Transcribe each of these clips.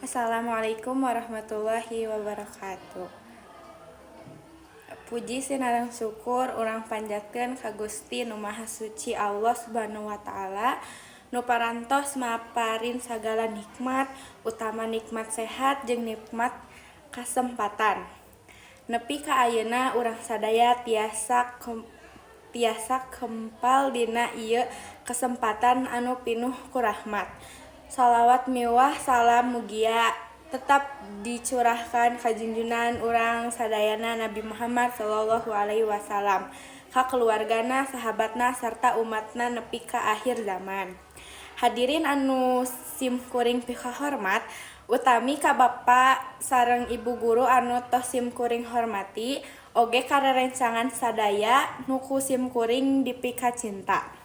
Assalamualaikum warahmatullahi wabarakatuh. Puji sinareng syukur urang panjatkeun ka Gusti Nu Maha Suci, Allah Subhanahu wa Ta'ala, nu parantos maparin sagala nikmat, utama nikmat sehat jeung nikmat kasempatan. Nepi ka ayeuna urang sadaya tiasa kempal dina ieu kesempatan anu pinuh ku rahmat. Salawat miwah salam mugia tetap dicurahkan ka junjungan urang sadayana, Nabi Muhammad sallallahu alaihi wasallam, ka keluargana, sahabatna, sarta umatna nepi ka akhir zaman. Hadirin anu sim kuring pikahormat, utami ka Bapak sareng Ibu guru anu tos sim kuring hormati, oge ka rerencangan sadaya nu ku sim kuring dipikacinta.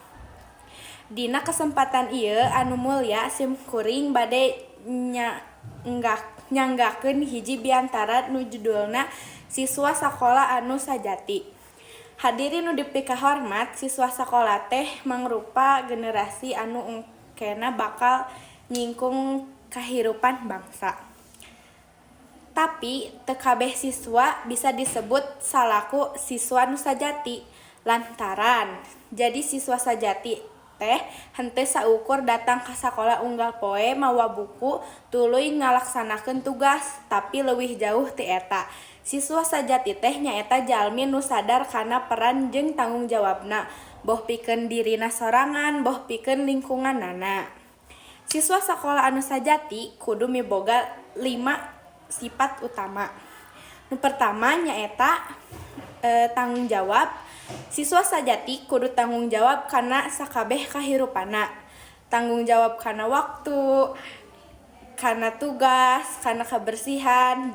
Dina kesempatan ieu anu mulya, sim kuring bade nyanggakeun hiji biantara nu judulna Siswa Sakola Anu Sajati. Hadirin nu dipikahormat, siswa sakola teh mangrupa generasi anu engkena bakal nyingkung kahirupan bangsa. Tapi teu kabeh siswa bisa disebut salaku siswa nu sajati, lantaran jadi siswa sajati teh henteu saukur datang ka sakola unggal poe mawa buku tuluy ngalaksanakeun tugas, tapi leuwih jauh ti eta. Siswa sajati teh nyaeta jalmi nu sadar kana peran jeung tanggung jawabna, boh pikeun dirina sorangan, boh pikeun lingkunganana. Siswa sakola anu sajati kudu miboga 5 sifat utama. Nu pertama nyaeta tanggung jawab. Siswa sajati kudu tanggung jawab kana sakabeh kahirupanna. Tanggung jawab kana waktu, kana tugas, kana kebersihan,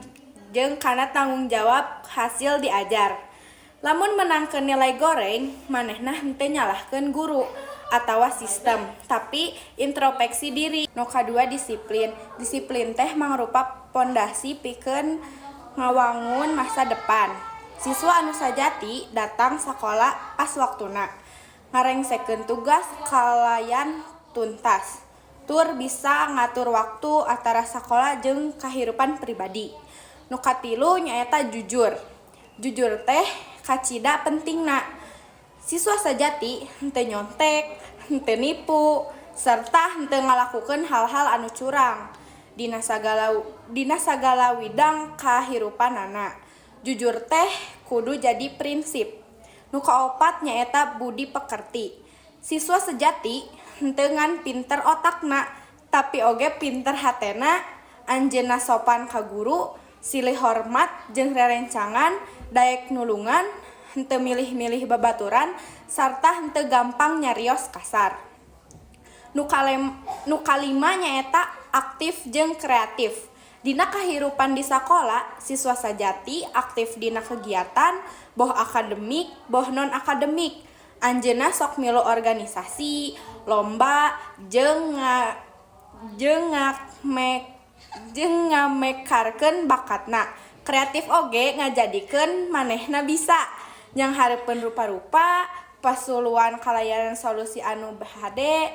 jeung kana tanggung jawab hasil diajar. Lamun meunangkeun nilai goreng, manehna henteu nyalahkeun guru atawa sistem, tapi introspeksi diri. Nu kadua, disiplin. Disiplin teh mangrupa pondasi pikeun ngawangun masa depan. Siswa anu sajati datang sakola pas waktuna, ngarengsekeun tugas kalayan tuntas, tur bisa ngatur waktu antara sakola jeung kahirupan pribadi. Nu katilu nyaeta jujur. Jujur teh kacida pentingna. Siswa sajati henteu nyontek, henteu nipu, serta henteu ngalakukeun hal-hal anu curang dina sagala widang kahirupanana. Jujur teh kudu jadi prinsip. Nu kaopat nyaeta budi pekerti. Siswa sejati henteu ngan pinter otakna, tapi oge pinter hatena. Anjeunna sopan ka guru, silih hormat jeung rerencangan, daek nulungan, henteu milih-milih babaturan, sarta henteu gampang nyarios kasar. Nu kalima nyaeta aktif jeung kreatif. Dina kahirupan di sakola, siswa sajati aktif dina kegiatan, boh akademik, boh non akademik. Anjeunna sok milu organisasi, lomba, jeung ngamekarkeun bakatna. Kreatif oge ngajadikeun manehna bisa nyanghareupeun rupa-rupa pasuluan kalayan solusi anu hade.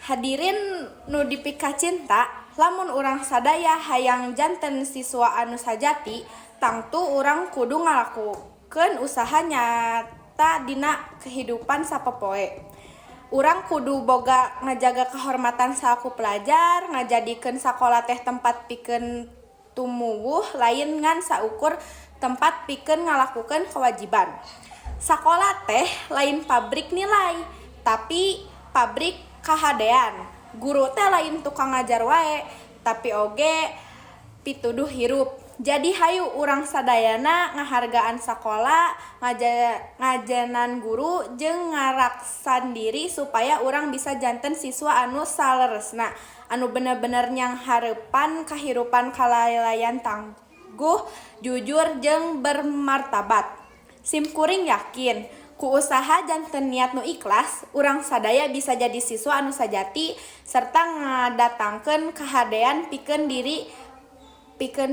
Hadirin nu dipikacinta, lamun urang sadaya hayang janten siswa anu sajati, tangtu urang kudu ngalakukeun usaha nyata dina kehidupan sapopoe. Urang kudu boga ngajaga kehormatan salaku pelajar, ngajadikeun sakola teh tempat pikeun tumuwuh, lain ngan saukur tempat pikeun ngalakukeun kewajiban. Sakola teh lain pabrik nilai, tapi pabrik kahadean. Guru teh lain tukang ngajar wae, tapi oge pituduh hirup. Jadi hayu urang sadayana ngahargaan sakola, ngajenan guru, jeung ngaraksan diri supaya urang bisa janten siswa anu saleresna, anu bener-bener nyanghareupan kahirupan kalayan tangguh, jujur, jeung bermartabat. Sim kuring yakin ku usaha janten niat nu ikhlas, urang sadaya bisa jadi siswa anu sajati serta ngadatangkeun kahadean pikeun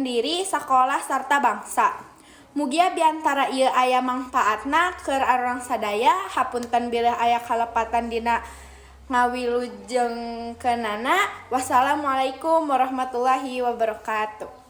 diri, sakola, sarta bangsa. Mugia biantara ieu aya mangpaatna keur urang sadaya. Hapunten bilih aya kalepatan dina Ngawilujengkeunana, wassalamualaikum warahmatullahi wabarakatuh.